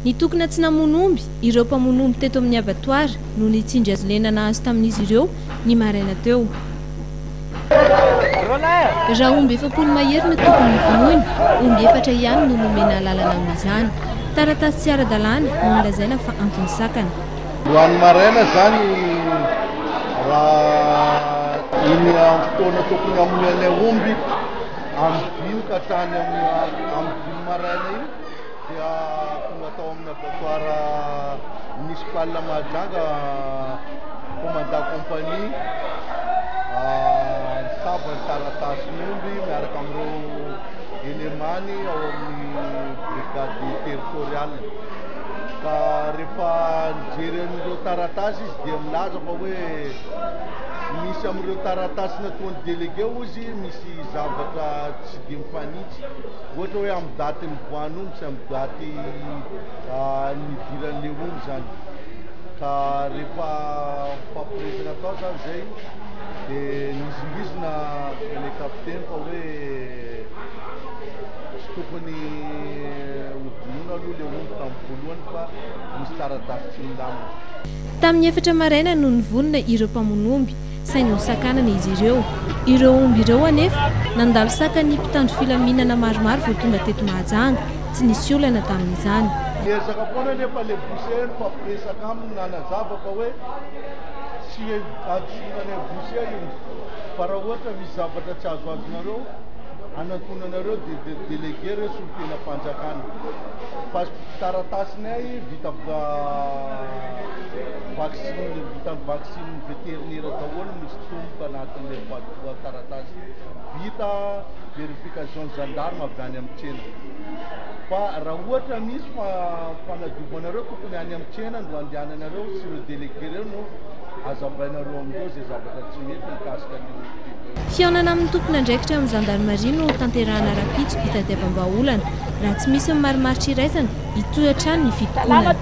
Nitokona tsy namono omby ireo mpamono omby teto amin'ny abattoir noho ny tsindry hazolena nahazo tamin'izy ireo ny maraina teo. Raha omby 40 mahery no tokony novonoina, omby efatra ihany no nomena alalana amin'izany. Taratasy tsy ara-dalàna no nolazaina fa antony sakana. Androany maraina izany raha iny amin'ny fotoana tokony hamonoanay omby amin'ny dimy ka hatrany amin'ny dimy maraina iny dia tonga tao amin'ny abattoir municipal Mahajanga commandant compagnie nisava ny taratasin'omby miaraka amin'ireo élément-ny ao amin'ny brigade territoriale. Ka rehefa nijery an'ireo taratasy izy dia milaza fa hoe misy amin'ireo taratasy nataon'ny délégué hozy misy zavatra tsy dia mifanitsy. Ohatra hoe amin'ny daty nivoahan'ny omby sy amin'ny daty nidiran'ilay omby izany. Ka rehefa nifampiresaka tao izany izay dia nihizingizina ilay kapiteny fa hoe tsy tokony hovonoina aloha ilay omby tamin'ny voalohany fa misy taratasy tsy milamina. Tamin'ny efatra maraina no nivonona ireo mpamono omby, saingy nosakanana izy ireo. Ireo omby ireo anefa, nandalo sakan'ny mpitandro filaminana maromaro vao tonga teto Mahajanga, tsy nisy olana tamin'izany. Niezaka foana anefa ilay boucher nifampiresaka aminy nanazava fa hoe tsy hadisoana anay boucher io fa raha ohatra misy zavatra tsy azoazonareo hanantonanareo dia délégué reo solontenam-panjakana fa taratasinay vita vaksiny vita vaksiny vétérinaire daholo misy tomboka anatin'ilay boîte taratasy vita vérification gendarme avy any amin'ny tsena fa raha ohatra misy fanadiovanareo tokony any amin'ny tsena no andehananareo sy ireo délégué reo no azavainareo amindreo zay zavatra tsy mety mikasika an'io. Fihaonana amin'ny tompon'andraikitra amin'ny zandarimaria no tanterahana rahampitso hitadiavam-bahaolana. Raha tsy misy ny marimaritra iraisana, hitohy hatrany ny fitokonana.